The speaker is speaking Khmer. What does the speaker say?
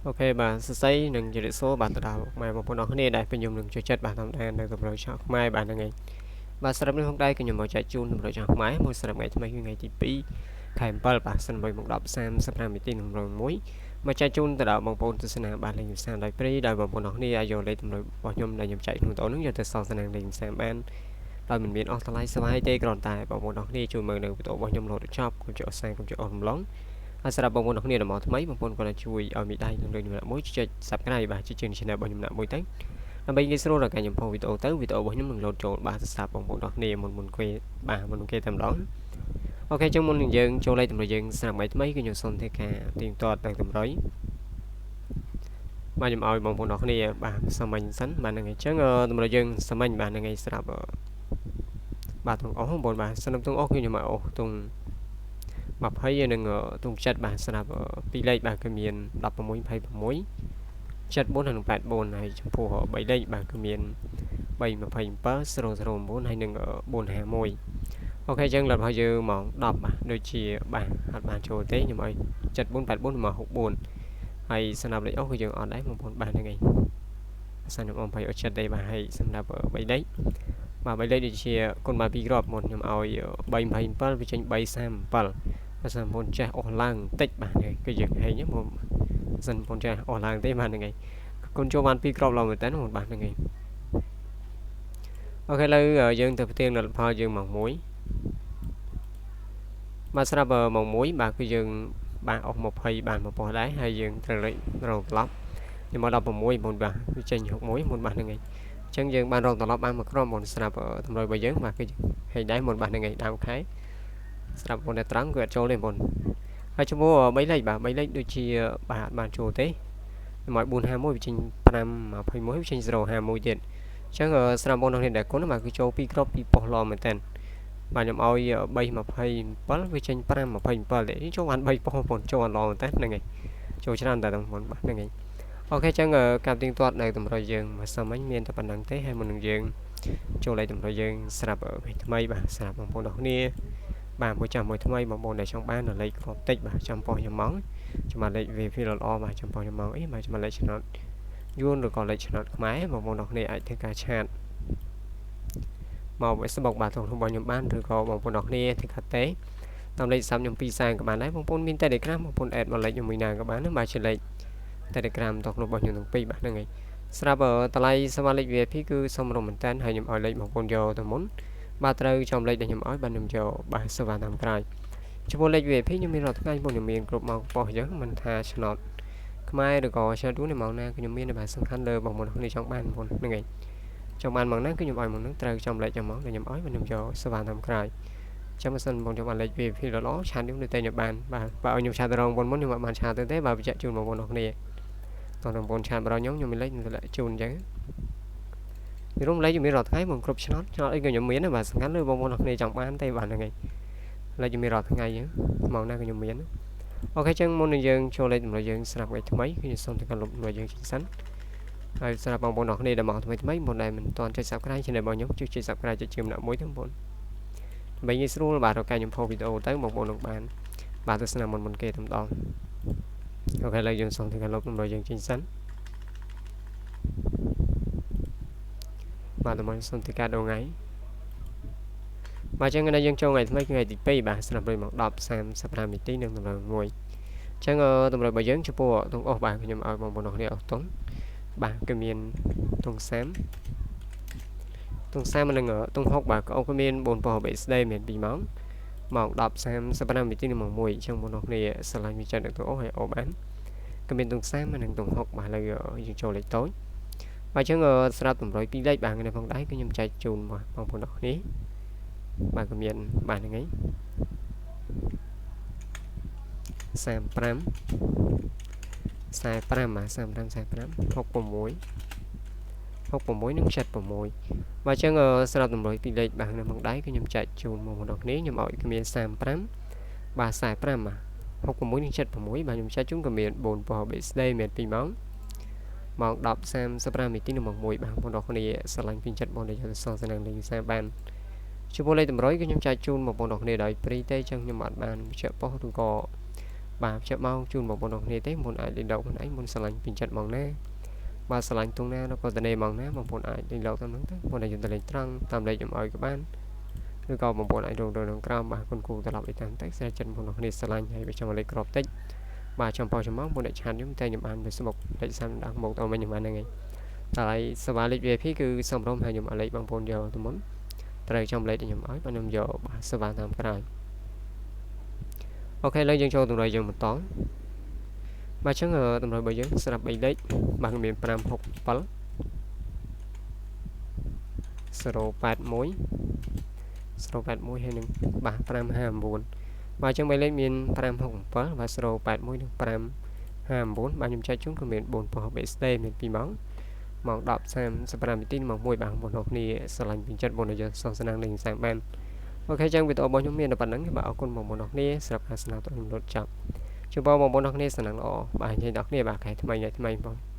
OK បាទសរសៃនិងជម្រាបសួរបាទទៅដល់ម៉ែបងប្អូនអរគ្នាដែលពេញនិយមនឹងចូលចិត្តបាទតាមដាននៅតម្រុយឆាកខ្មែរបាទហ្នឹងឯងបាទសម្រាប់នេះផងដែរខ្ញុំមកចែកជូនតម្រុយឆាកខ្មែរមួយសម្រាប់ថ្ងៃថ្មីគឺថ្ងៃទី2ខែ7បាទសិន8ម៉ោង10:35នាទីនឹង1មកចែកជូនទៅដល់បងប្អូនទស្សនាបាទលេងភាសាដោយព្រីដោយបងប្អូនអរគ្នាអាចយកលេខតម្រុយរបស់ខ្ញុំដែលខ្ញុំចែកក្នុងតោនោះយកទៅសងសំណាងលេងភាសាបានដោយមិនមានអស់ថ្លៃស្វ័យទេគ្រាន់តែបងប្អូនអរគ្នាជួយមើលនៅវីដេអូរបស់ខ្ញុំរហូតដល់ចប់កុំចុចអសានកុំចុចអស់រំលងហើយសម្រាប់បងប្អូនអរគ្នាដែលមកថ្មីបងប្អូនគាត់តែជួយឲ្យមីដៃនឹងលើខ្ញុំមួយចុច Subscribe បាទចុចជើង Channel របស់ខ្ញុំណាមួយទៅដើម្បីងាយស្រួលដល់ការខ្ញុំផុសវីដេអូទៅវីដេអូរបស់ខ្ញុំនឹងលោតចូលបាទទូរស័ព្ទបងប្អូនអរគ្នាមុនមុនគេបាទមុនគេតែម្ដង OK ចឹងមុននឹងយើងចូលលេខតម្រុយយើងស្រាប់ថ្ងៃថ្មីគឺខ្ញុំសូមធ្វើការទៀងទាត់ដល់តម្រុយបាទខ្ញុំឲ្យបងប្អូនអរគ្នាបាទសាមញ្ញសិនបាទហ្នឹងហើយអញ្ចឹងតម្រុយយើងសាមញ្ញបាទហ្នឹងហើយស្រាប់បាទទងអស់បងប្អូនបាទស្នំទងអស់គឺខ្ញុំឲ្យអស់ទង20និងទង7បាទស្រាប់ពីរលេខបាទគឺមាន16 26 74និង84ហើយចំពោះ3លេខបាទគឺមាន3 27 009ហើយនិង451 OK អញ្ចឹងលទ្ធផលយើងម៉ោង10បាទដូចជាបាទអត់បានចូលទេខ្ញុំឲ្យ74 84មក64ហើយសម្រាប់លេខអស់គឺយើងអត់ដែរបងប្អូនបាទហ្នឹងឯងសាខ្ញុំអម20អត់ចិត្តទេបាទហើយសម្រាប់3លេខបាទ3លេខដូចជាគុណបាន2គ្រាប់មុនខ្ញុំឲ្យ327វាចេញ337បើសិនបងប្អូនចេះអស់ឡើងបន្តិចបាទគឺយើងហែងមកសិនបងប្អូនចេះអស់ឡើងទេបាទហ្នឹងឯងគុណចូលបាន2គ្រាប់ឡើងមែនតើបងបាទហ្នឹងឯង OK ឥឡូវយើងទៅផ្ទៀងលទ្ធផលយើងម៉ោង1បាទស្រាប់ម៉ោង1បាទគឺយើងបាទអស់20បានមកប៉ុស្ដែរហើយយើងត្រូវលេខរងត្រឡប់ខ្ញុំមក16បងបាទវាចេញ61មុនបាទហ្នឹងឯងអញ្ចឹងយើងបានរងត្រឡប់បានមួយក្រុមបងស្រាប់តម្រុយរបស់យើងបាទគឺហេតុដែរមុនបាទហ្នឹងឯងដើមខែស្រាប់បងតែត្រង់គឺអត់ចូលទេបងហើយចំពោះ3លេខបាទ3លេខដូចជាបាទបានចូលទេខ្ញុំឲ្យ451វាចេញ521វាចេញ051ទៀតអញ្ចឹងស្រាប់បងនៅនេះដែលគុណបាទគឺចូល2គ្រាប់2ប៉ុស្ឡមែនតើបាទខ្ញុំឲ្យ327វាចេញ527ទេចូលបាន3ប៉ុស្បងចូលបានល្អមែនតើហ្នឹងហើយចូលច្រើនតែបងបាទហ្នឹងហើយ OK អញ្ចឹងការទៀងទាត់នៅតម្រុយយើងមកសាមញ្ញមានតែប៉ុណ្្នឹងទេហើយមុននឹងយើងចូលលេខតម្រុយយើងស្រាប់ថ្ងៃថ្មីបាទស្រាប់បងប្អូនអរគ្នាបាទមួយចាំមួយថ្មីបងប្អូនដែលចង់បាននៅលេខគ្រាប់តិចបាទចាំប៉ុស្ខ្ញុំម៉ងចាំលេខ VP ល្អៗបាទចាំប៉ុស្ខ្ញុំម៉ងអីបាទចាំលេខឆ្នោតយួនឬក៏លេខឆ្នោតខ្មែរបងប្អូនអរគ្នាអាចធ្វើការ chat មក Facebook បាទរបស់ខ្ញុំបានឬក៏បងប្អូនអរគ្នាធ្វើការទេតាមលេខសាប់ខ្ញុំ2សែនក៏បានដែរបងប្អូនមាន Telegram បងប្អូន add មកលេខខ្ញុំមួយណាក៏បានដែរបាទជាលេខ Telegram តរបស់ខ្ញុំទាំងពីរបាទហ្នឹងហើយស្រាប់តម្លៃសមាលេខ VIP គឺសមរម្យមែនតើហើយខ្ញុំឲ្យលេខបងប្អូនយកទៅមុនបាទត្រូវចំលេខដែលខ្ញុំឲ្យបាទខ្ញុំយកបាទសេវាតាមក្រោយចំពោះលេខ VIP ខ្ញុំមានរាល់ថ្ងៃបងខ្ញុំមានគ្រប់ម៉ោងប៉ុស្តិ៍អញ្ចឹងមិនថាឆ្នោតខ្មែរឬក៏ឆ្នោតយួនម៉ោងណាខ្ញុំមានបាទសំខាន់លើបងប្អូនគ្នាចង់បានបងប្អូនហ្នឹងហើយចង់បានម៉ោងណាគឺខ្ញុំឲ្យម៉ោងហ្នឹងត្រូវចំលេខចាំម៉ោងដែលខ្ញុំឲ្យបាទខ្ញុំយកសេវាតាមក្រោយចាំបើសិនបងចង់បានលេខ VIP ល្អៗ chat ខ្ញុំនៅតែខ្ញុំបានបាទបើឲ្យខ្ញុំ chat ទៅរងបងមុនខ្ញុំអត់បាន chat ទៅទេបាទបញ្ជាក់ជូនបងប្អូនអរគ្នាតោះបងប្អូន chat មកដល់ខ្ញុំខ្ញុំមានលេខខ្ញុំតម្លាក់ជូនអញ្ចឹងពីរួមលេខខ្ញុំមានរាល់ថ្ងៃបងគ្រប់ឆ្នោតឆ្នោតអីក៏ខ្ញុំមានដែរបាទសំខាន់លើបងប្អូនអរគ្នាចង់បានទេបាទហ្នឹងហើយលេខខ្ញុំមានរាល់ថ្ងៃអញ្ចឹងម៉ោងណាក៏ខ្ញុំមាន OK អញ្ចឹងមុននឹងយើងចូលលេខតម្រុយយើងស្រាប់ថ្ងៃថ្មីគឺខ្ញុំសូមធ្វើការលុបតម្រុយយើងចេញសិនហើយសម្រាប់បងប្អូនអរគ្នាដែលមកថ្មីថ្មីមុនដែលមិនទាន់ចុច Subscribe Channel របស់ខ្ញុំជួយចុច Subscribe ចុចជឿម្នាក់មួយទៅបងប្អូនដើម្បីងាយស្រួលបាទរកការខ្ញុំផុសវីដេអូទៅបងប្អូននឹងបានបាទទស្សនាមុនមុនគេតែម្ដង OK ឥឡូវយើងសូមធ្វើការលុបតម្រុយយើងចេញសិនបាទតម្រុយសូមធ្វើការដូរថ្ងៃបាទអញ្ចឹងថ្ងៃយើងចូលថ្ងៃថ្មីគឺថ្ងៃទី2បាទស្រាប់ម៉ោង10:35នាទីនិងតម្រុយ1អញ្ចឹងតម្រុយរបស់យើងចំពោះទងអស់បាទខ្ញុំឲ្យបងប្អូនអរគ្នាអស់តុងបាទគឺមានទង30ទង30និងទង6បាទក៏មាន4ប៉ុស្តិ៍ BSD មាន2ម៉ោងម៉ោង10:35នាទីនិងម៉ោង1អញ្ចឹងបងប្អូនគ្នាស្រឡាញ់វិចិត្រនឹងទងអស់ហើយអូបានក៏មានទង30និងទង6បាទឥឡូវយើងចូលលេខតូចបាទអញ្ចឹងស្រាប់តម្រុយ2លេខបាទនៅផងដែរគឺខ្ញុំចែកជូនបងប្អូនអរគ្នាបាទក៏មានបាទហ្នឹងហើយ35 45បាទ35 45 66 66និង76បាទអញ្ចឹងសម្រាប់តម្រុយពីរលេខបាទនៅក្នុងដៃគឺខ្ញុំចែកជូនមកបងប្អូនគ្នាខ្ញុំឲ្យគឺមាន35បាទ45បាទ66និង76បាទខ្ញុំចែកជូនក៏មាន4ប៉ុស្តិ៍ BSD មាន2ម៉ោងម៉ោង10:35នាទីនិងម៉ោង1បាទបងប្អូនគ្នាស្រឡាញ់ពេញចិត្តបងដែលយកទៅសងសំណាងលេខសាបានចំពោះលេខតម្រុយគឺខ្ញុំចែកជូនបងប្អូនគ្នាដោយព្រីទេអញ្ចឹងខ្ញុំអត់បានបញ្ជាក់ប៉ុស្តិ៍ឬក៏ បាទភ្ជាប់មកជូនបងប្អូនគ្នាទេមុនអាចលេងលោកខ្លួនឯងមុនស្រឡាញ់ពេញចិត្តមកណាបាទស្រឡាញ់ទុងណាឬក៏តនេមកណាបងប្អូនអាចលេងលោកតាមហ្នឹងទៅមុនតែយើងទៅលេងត្រង់តាមលេខខ្ញុំឲ្យក៏បានឬក៏បងប្អូនអាចរងទៅក្នុងក្រោមបាទគុណគូត្រឡប់អីតាមទៅស្រេចចិត្តបងប្អូនគ្នាស្រឡាញ់ហើយបើចង់លេខក្របតិចបាទចំពោះចំមកបងអ្នកឆានខ្ញុំតែខ្ញុំបាន Facebook លេខ30ដល់មកដល់វិញខ្ញុំបានហ្នឹងឯងតម្លៃសេវាលេខ VIP គឺសំរុំហើយខ្ញុំឲ្យលេខបងប្អូនយកទៅមុនត្រូវចំលេខខ្ញុំឲ្យបាទខ្ញុំយកបាទសេវាតាមក្រោយ។ OK ឥឡូវយើងចូលតម្រុយយើងបន្តបាទអញ្ចឹងតម្រុយរបស់យើងស្រាប់3លេខបាទមាន5 6 7 081 081ហើយនឹងបាទ559បាទអញ្ចឹង3លេខមាន567បាទ081និង559បាទខ្ញុំចែកជូនក៏មាន4ប៉ុស្តិ៍ BSD មាន2ម៉ោងម៉ោង10:35នាទីម៉ោង1បាទបងប្អូនគ្នាស្រឡាញ់ពេញចិត្តបងប្អូនយកសងស្នាងលេងសាងបាន។ OK ចឹងវីដេអូរបស់ខ្ញុំមានតែប៉ុណ្្នឹងបាទអរគុណបងប្អូនគ្នាសម្រាប់ការស្នាមទៅខ្ញុំរត់ចាប់ជួបបងប្អូនគ្នាសំណាងល្អបាទនិយាយដល់គ្នាបាទខែថ្មីថ្ងៃថ្មីបង។